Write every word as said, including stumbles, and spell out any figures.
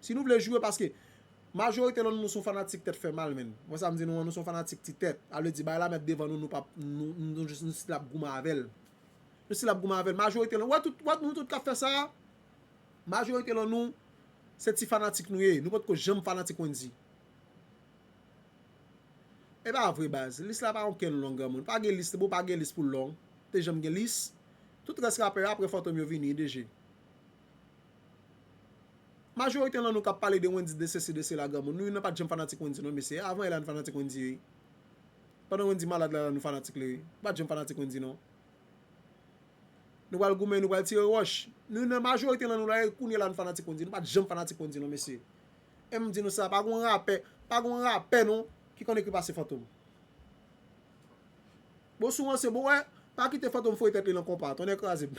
Si nou vle joure, paske majorite nan nou, nou se yon fanatik tèt fè mal, menn. Mwen sa m di nou an, nou se yon fanatik ti tèt. A vle di, bagay la mèt devan nou, nou pa, nou, nou, nou, nou still ap goumen avè l. Nou still ap goumen avè l. Majorite nan, wè tout, wè nou tout k ap fè sa a, majorite nan nou, se ti fanatik nou ye. Nou potko janm fanatik Wendy. E pa vre, baz. Lis la pa okenn long, granmoun. Pa gen lis, bon, pa gen lis pou long. Te janm gen lis. Tout rès rapè, apre Fantom yo vini, D J. Majorite nan nou k ap pale de Wendy, de sesi, de sela, granmoun. Nou youn nan pa t janm fanatik Wendy, non, mesye. Avan yè la, nou fanatik Wendy, wi. Pandan Wendy malad la, nou fanatik li, wi. Nou pa t janm fanatik Wendy, non. Nou pral goumen, nou pral tire wòch. Nou, nan majorite nan nou la, e kounye la nou fanatik Wendy. Nou pa t janm fanatik Wendy, non, mesye. E m di nou sa, pa gon rapè, pa gon rapè, non, ki konn ekri pase Fantom. Bon, si w ranse, bon, wè, pa kite Fantom foure tèt li nan konpa. Tonnè kraze m.